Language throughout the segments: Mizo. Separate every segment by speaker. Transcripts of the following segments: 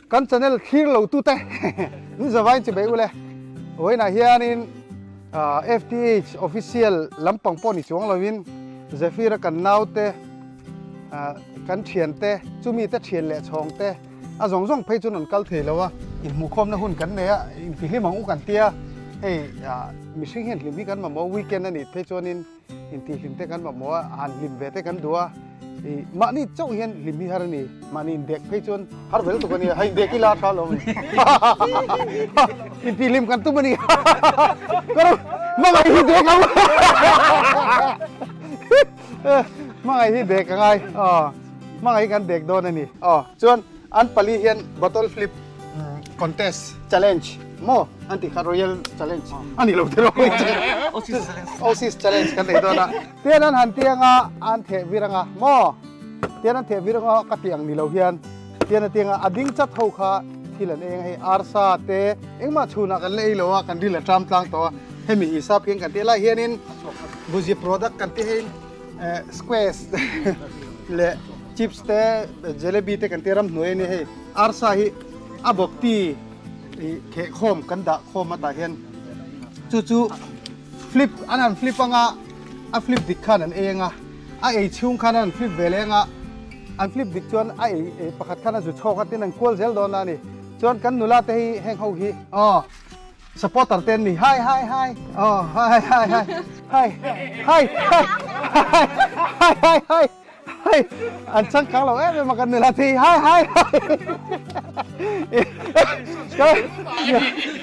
Speaker 1: Kan channel thlir lo tute min zavain chi bei ule. Vawiinah hianin FTH official lampang pawh ni chuang lovin Zephyr a kan naute kan thiante chumi te thian leh chhawng te a zawng zawng phei chuan an kal thei lo a, inhmuhkhawmna hun kan nei a, intihlim ang u kan tia hei mihring hian hlim hi kan mamawh weekend a nih phei chuanin Intihhlim te kan mamawh a, han hlim ve te kan duh a, ih mahni chauh hian hlim hi har a ni, mahni indek phei chuan har vel tuk a nia, hei indek ila tha lo ani, intihhlim kan tum a ni, ka ram hmangaih hi dek ang, hmangaih hi dek a ngai, aw hmangaih hi kan dek dawn a ni, aw chuan an pali hian bottle flip. Contest challenge maw an tih kha royal challenge a ni lo te rawh Osis challenge kan nei dawn a tian an han tiang a an theh vir anga maw tian an theh vir anga ka tih ang ni lo hian tian a tiang a a ding chat ho kha thil an eng a hei arsa te engmah chhunah kan la ei lo a kan ril a tram tlang tawh a hemi hisap hian kan tih lai hianin buzi product kan tih hei squares leh chips te jalebi te kan tih ramhnuai a ni hei. Arsa hi a bawp ti i kheh khawm kan dah khawm atah hian chu chu flip an han flip anga a flip dik khan an ei anga a ei chhung khan an han flip ve leh anga an flip dik chuan a ei ei pakhat khan a zu chhawk a tin an kual zel dawn a ni chuan kan nula te hi heng ho hi aw supporter te an ni hi hi hi aw hi hi hi hi hi hi hi hi hi Hei, an changkang lo em em a kan nula thi. Hai hai hai.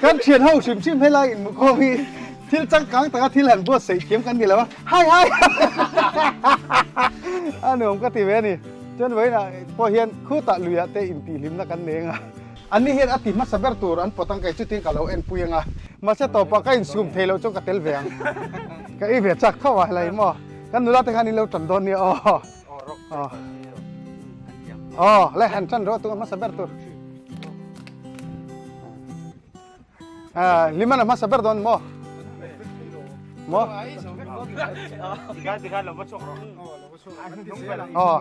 Speaker 1: Kan thian ho hrim hrim helai in mukhawm hi thil changkang taka thil han buatsaih thiam kan ni lo a. Hai hai. A nuam ka ti ve a ni. Chuan vawiinah pawh hian khutah luiah te intihhlimna kan nei anga. Anni hian a ti hmasa ber tur an pawt ang kei chutin ka lo enpui anga. Mahse tawpah ka insum thei loh chuan ka tel ve ang. Ka ei ve chak tho a helai maw. Kan nula te khan in lo tan dawn nia aw. Aw. Aw, le han tan rawh tu hmasa ber tur. Ah, liman a hmasa ber dawn mo. Mo. Aw.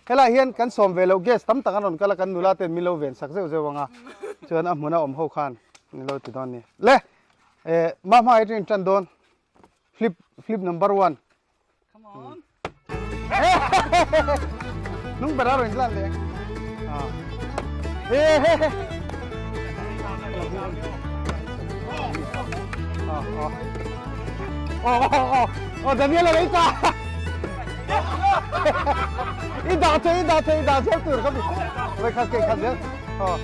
Speaker 1: Helai hian kan sawm ve loh gas tam tak an rawn kal a kan nula ten min lo ven sak zeuh zeuh ang a chuan a hmun a awm ho khan min lo ti dawn a ni le eh mah hma atangin tan dawn flip flip number one
Speaker 2: Come on.
Speaker 1: Nung ber a rawn lan leh. Ah. He he he. Oh oh. Oh oh oh. Oh Daniel a rei ta. I dah che i dah che i dah zel tur ka bi. Vai kha ke kha zel. Oh.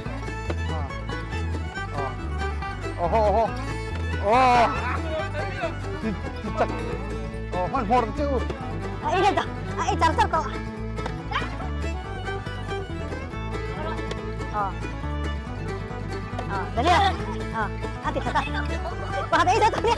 Speaker 1: Oh. Oh oh oh. Oh. Ti ti chak. Oh hman hmawr che u.
Speaker 3: Ai cái ai char char ko. Ờ. Ờ, đấy đi. Ờ, ăn thịt thật à. Qua đấy rồi tôi đi.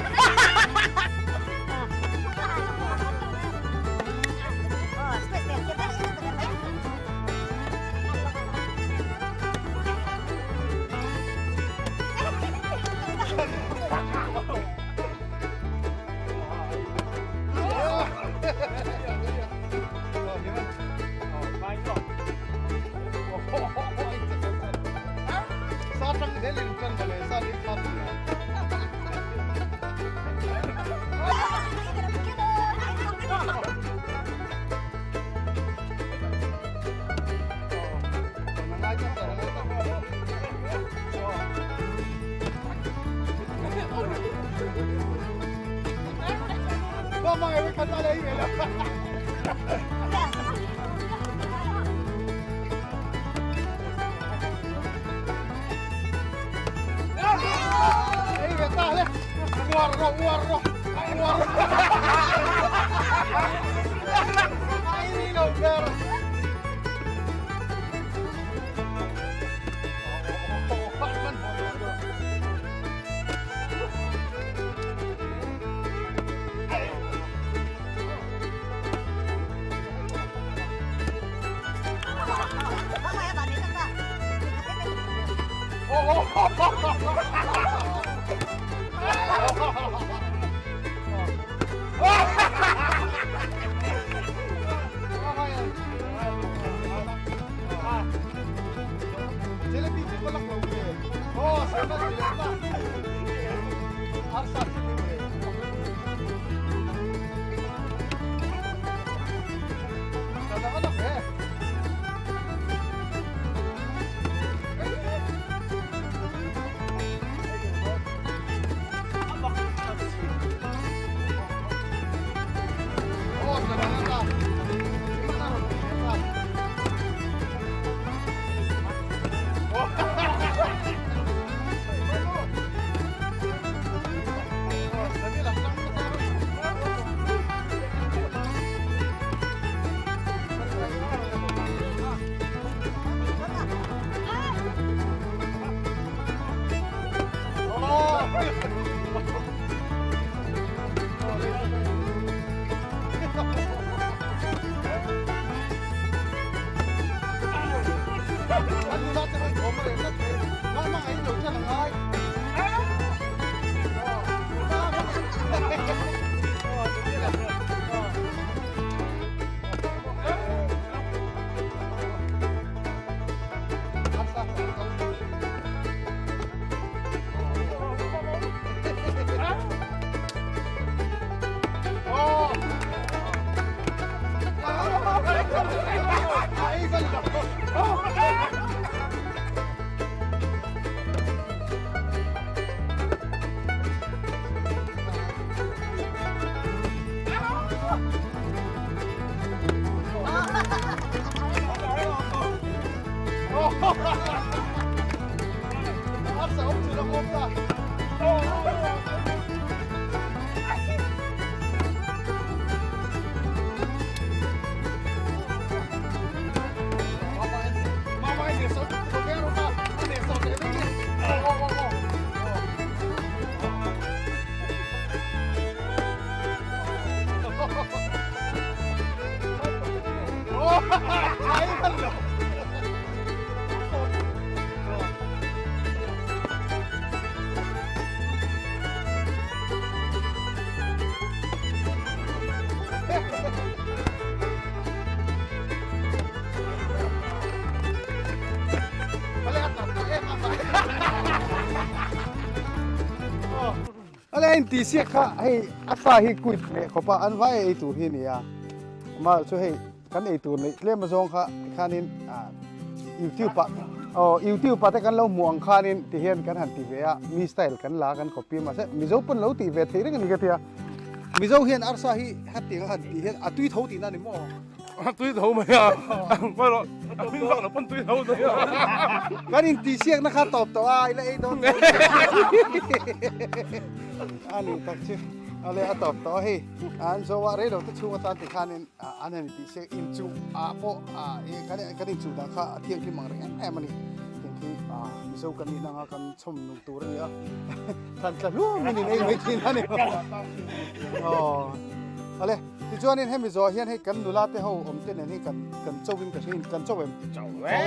Speaker 3: Ờ,
Speaker 1: Ale a inti siak kha hei a fa hi kuit leh khawp a an vai ei tur hi a ni a amah chu hei Kan ei tur neih tlem azawng kha tikhanin YouTube ah aw YouTube ah te kan lo hmuh ang khanin tihian kan han ti ve a, mi style kan la kan copy mahse Mizo pawn lo tih ve theih reng a ni ka tia. Mizo hian arsa hi hetiang a han tih hian a tui tho tihna a ni maw?
Speaker 2: A tui tho mai a, ngawi rawh a hming vak lo pawn tui tho mai a.
Speaker 1: Kan intihsiakna kha tawp tawh a, ila ei dawn tho. A ni tak chu, a le a tawp tawh a hei an zo a reilo te chhung atan tikhanin An han tih se inchuh ah pawh kan kan inchuh dan kha a thianghlim ang reng em em a ni. Tiang khi Mizo kan nih nanga kan chhawm nung tur a ni a. Thlan tla hluam in in ei mai thin a ni. Aw. Ale, tichuanin hemi zawh hian hei kan nula te ho awm te nen hi kan kan cho in ka hria in kan cho em?
Speaker 2: Cho e,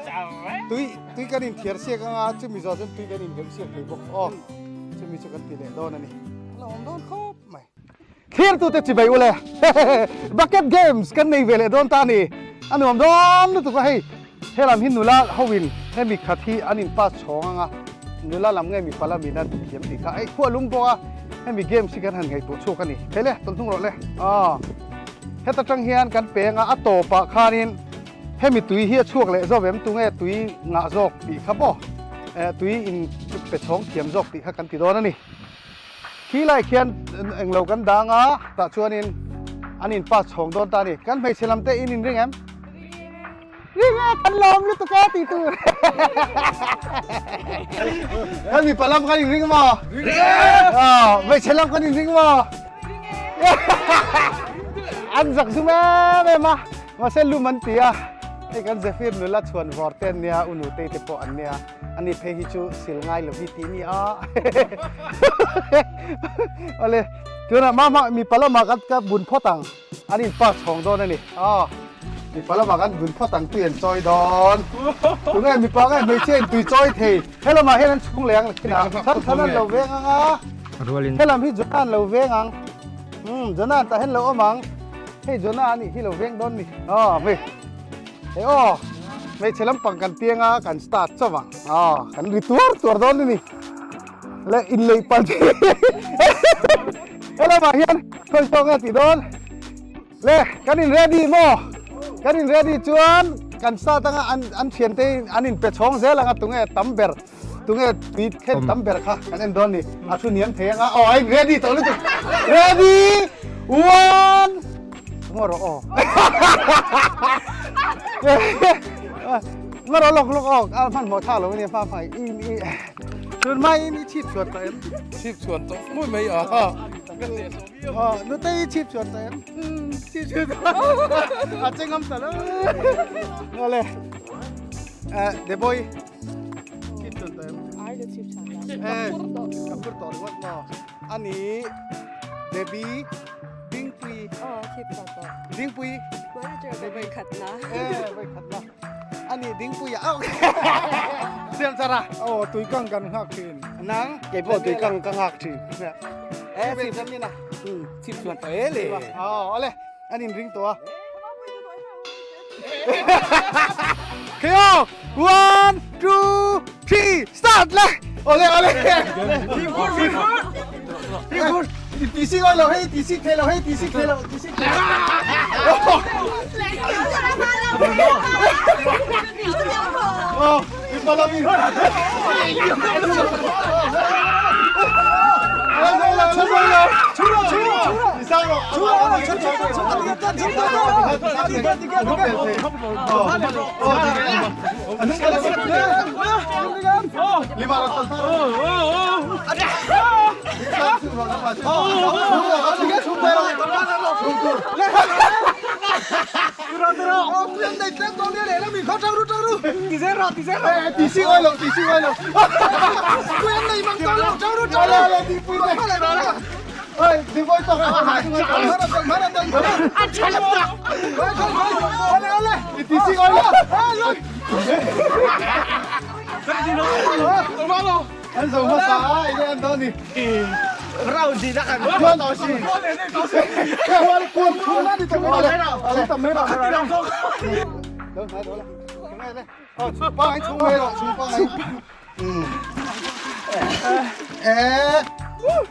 Speaker 2: cho e.
Speaker 1: Tui tui kan inthiar siak anga chumi zawh chuan tui kan inheuh siak thei bawk. Aw, chumi chu kan ti leh dawn a ni. A lo awm dawn khawp mai. Thirtute chibai ule bucket games kan nei ve leh dawn ta a ni. A nuam dawn lutuk a hei helam hi nula ho in hemi khat hi an in pass chhawng anga nula lam nge mipa lam in a thiam tih kha ei khuah lum bawk a hemi games hi kan han ngaihtuah chhuak a ni. Hei le tawlh hnung rawh le aw heta tang hian kan peng a a tawpah khanin hemi tui hi a chhuak leh zawk em tunge tui ngah zawk tih kha maw tui in pe chhawng thiam zawk tih kha kan ti dawn a ni. Khi lai khian englo kan dang a, tah chuanin an in pass chhawng dawn ta a ni. Kan hmeichhe lam te in in ring em? Ring e, kan lawm lutuk e tih tur. Kan mipa lam kan in ring maw?
Speaker 2: Ring e!
Speaker 1: Aw, hmeichhe lam kan in ring maw?
Speaker 2: Ring e!
Speaker 1: An zak zum em em a, mahse lum an ti a. Hei kan Zephyr nula chhuan vawr te an nia, u nutei te pawh an nia. Ani phei hi chu sil ngai lo hi tih ni a. Awle, tunah mah mah mipa lamah ka ka bun phawt ang. An in pass chhawng dawn a ni. Aw. Mipa lamah kan vun phawt ang tui an chawi dawn. Tunge mipa nge hmeichhia in tui chawi thei. He lamah hian an chhung leh ang thin a. Chhan chhan an lo veng ang a. He lam hi Jonah an lo veng ang. Umm Jonah an tah hian lo awm ang. Hei Jonah a nih hi lo veng dawn ni. Aw hei. Hei aw. Hmeichhe lampang kan piang a kan start chauh ang. Aw kan ri tuar tuar dawn a ni. Le inleih palh thei. He lamah hian khawi zawk nge tih dawn. Le kan in ready maw? Kan in ready chuan kan start anga an an thian te an in pe chhawng zel anga tunge tam ber tunge tui khen tam ber kha kan en dawn ni a thu niam thei anga aw a in ready tawh lutuk ready one ngaw rawh aw ngaw rawh lawk lawk aw a hmanhmawh thlak lo ania hma hma i i tun hma in i chhip chhuat tawh em
Speaker 2: chhip chhuat tawh mawi mai a
Speaker 1: Nute i chhip chuan ta em? Chhip chuan a che ngam ta lo. Ngole. Eh, the boy. Chhip chuan ta em?
Speaker 4: Ai ka chhip chuan ta.
Speaker 1: Eh, ka phur tawh ringawt maw. Ani Debbie Dingpui.
Speaker 4: Oh, chhip chuan tawh.
Speaker 1: Dingpui.
Speaker 4: Manager ka vai khat na.
Speaker 1: Eh, vai khat na. Ani Dingpui a. Siam chara.
Speaker 2: Oh, tui kang kan nghak thin.
Speaker 1: Nang
Speaker 5: keipawh tui kang ka nghak thin.
Speaker 1: Eh, chip chuan mina.
Speaker 5: Chip chuan tawh e le.
Speaker 1: Oh, ole. An in ring tawh a. Khayo, 1 2 3 start le. Ole ole. Fimkhur. Ti si ngoi lo hei, ti si thei lo hei, ti si thei lo, ti si thei lo. Oh, mi pa la mi. An zo hmasa a, enge an dawn ni? Chuan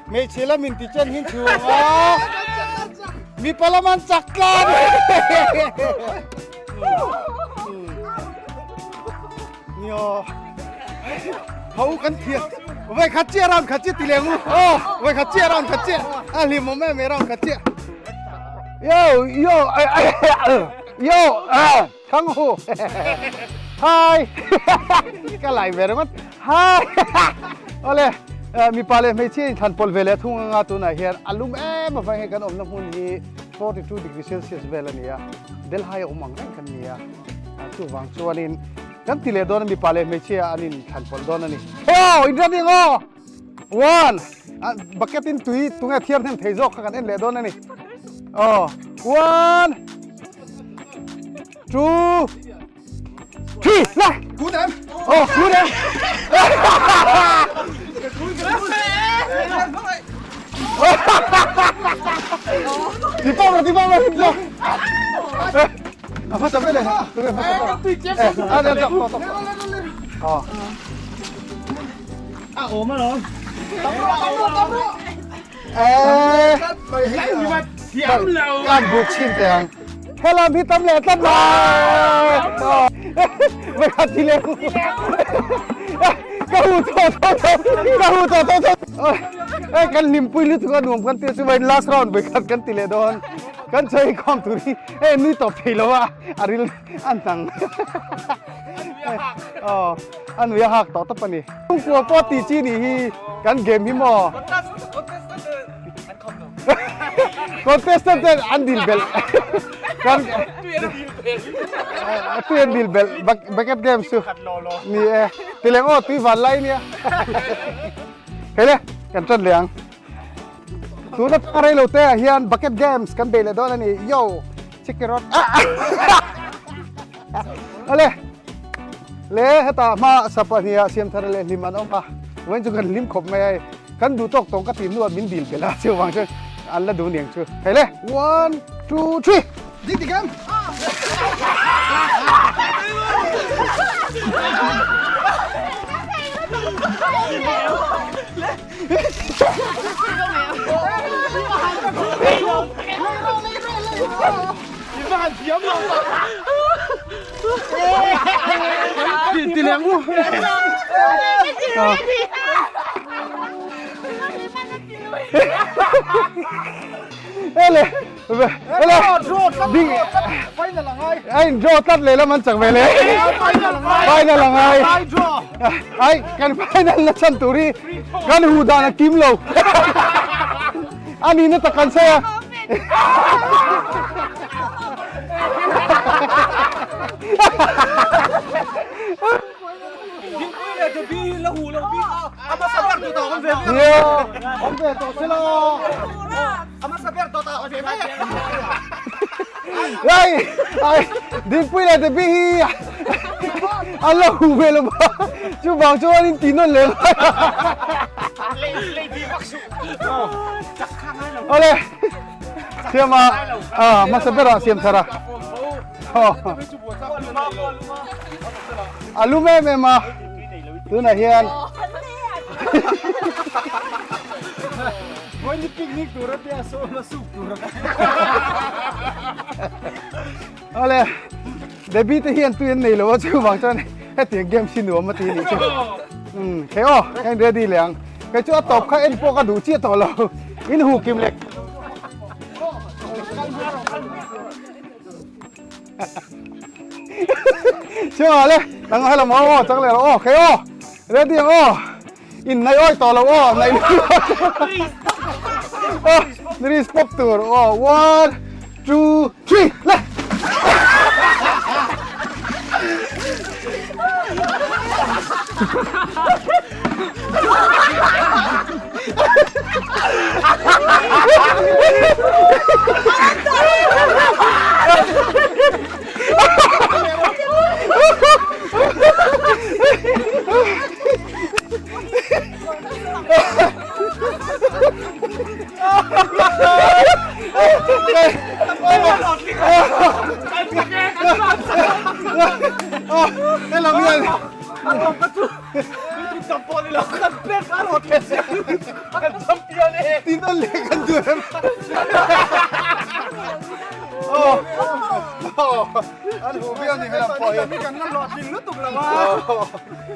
Speaker 1: Hmeichhe lamin ti chen hin chhung a, mipa lam an chak tlat. Nio. Ho kan thiam. Vai khat chia round khat chia ti leng u. Oh, vai khat chia round khat chia. A hlim awm em round khat chia. Yo, yo, yo, thang hu. Hi. Ka lai ve ringawt. Hi. Ole, mipa leh hmeichhia in thlan pawlh ve leh thung anga tunah hian a lum em avang hian kan awmna hmun hi 42 degree celsius vel a ni a. Delhai a awm ang reng kan ni a. Chuvang chuanin Kan ti leh dawn a mipa leh hmeichhia an in thlan pawlh dawn a ni. Aw in ready ngaw! One! Bucket in tui tunge thiar hnem thei zawk kha kan en leh dawn a ni. Aw one! Two! Three! La!
Speaker 2: Good em!
Speaker 1: Aw good em! Ti pawh rawh ti pawh rawh ti pawh. A hmasa ber leh tunge hmasa ber. Eh, a dah tawh tawh. Aw.
Speaker 2: A awm alawm.
Speaker 1: Eh.
Speaker 2: Thiam lo.
Speaker 1: Kan buk chhin teh ang. Helam hi tam leh tlat mai. Vai khat thi leh. Ka hu tawh tawh tawh. Ka hu tawh tawh tawh. Eh kan hlimpui lutuk a nuam kan ti chu vai last round vai khat kan ti leh dawn. Kan chawi khawm tur hi hei nui tawp thei lo a, a ril a hnang. Aw, a nui a hak tawh tawp a ni. Chhungkua pawh tih chi nih hi kan game hi maw? Contestant ten an dil belh. Kan tui an dil belh bucket game chu. Ni e, tileng aw tui van lai nia. Hei le, kan tan leh ang. Tuna tang rei lo te ah hian bucket games kan bei leh dawn a ni. Yo! Chicken rot. Ale le heta hma sapa hnia siam thar leh hlim an awm a vawiin chu kan hlim khawp mai a hei kan duh tawk tawng ka tih hnuah min dil belh a chuvang chuan an la duh niang chu hei le one two three dik dik em Ele ele ding
Speaker 5: Final angai.
Speaker 1: Ai draw tlat leh lam an chak ve le. Final angai. Ai kan final na chan tur hi kan hu dan a kim lo. Ani na tak kan sawi a. Lai ai Dingpui leh Debbie hi an la hu ve lo va chuvang chuan in ti nawn leh mai Awle siam a a hmasa berah siam thar a a lum em em a tunah hian
Speaker 5: Vawiin picnic tur a tia sawm a suk tur a
Speaker 1: Awle Debbie te hian tui an nei lo a chuvang chuan hetiang games hi nuam a ti a nih chu. Umm kei aw ka in ready leh ang. Kei chu a tawp kha en pawh ka duh chiah tawh lo. In hu kim leh. Chungah le nang helam aw aw chang leh rawh aw kei aw ready ang aw. In nai awi tawh lo aw nai aw risk pop tur aw one two three le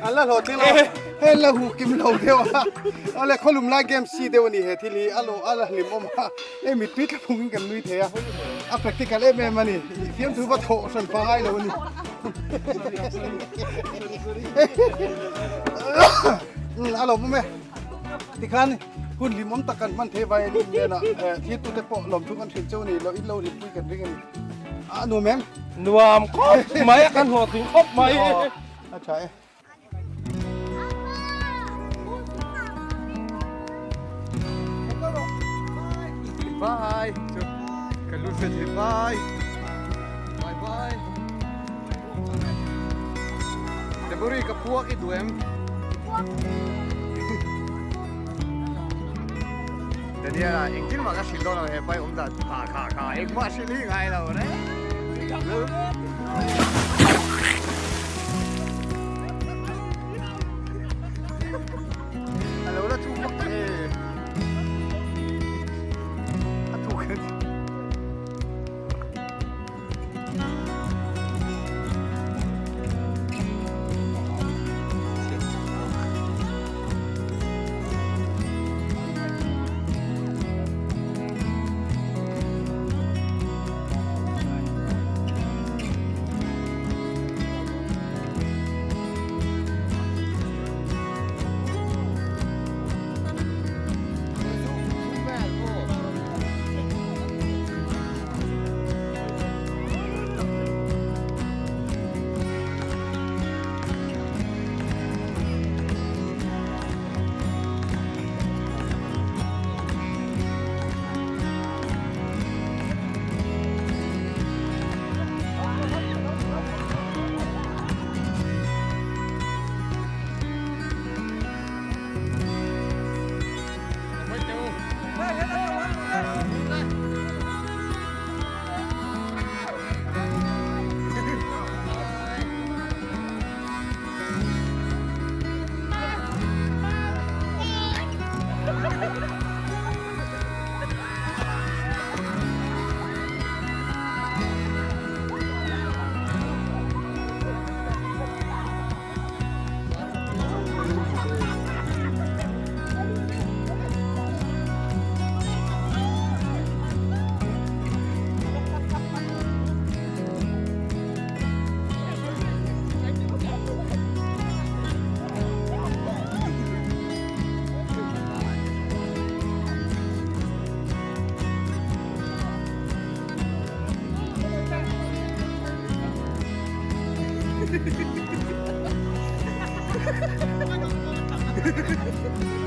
Speaker 1: An la hlawhtling lo hei an la huh kim lo deuh a awle khawlum lai game si deuh a ni he thil hi a lawh a la hlim awm a hei mittui tla phung in kan nui thei a a practical em em a ni fiamthu va thawh hran pangai lo a ni a lawm awm e tikhan hun hlim awm tak kan hman thei vai a ni hnenah thirtute pawh lawmthu kan hrilh cheu a ni lo in lo hlimpui kan ring a ni a nuam em
Speaker 2: nuam khawp mai a kan hlawhtling khawp mai
Speaker 1: a tha e. Bye. Ka lu se thei bye. Bye bye. Deburi ka puak i duem.
Speaker 5: Daniela engtin mah ka hrilh dawn lo he pai awm dan kha kha kha engmah hrilh hi ngai lo re.
Speaker 1: A lo la thu vak e. A thu khan.
Speaker 4: Bye.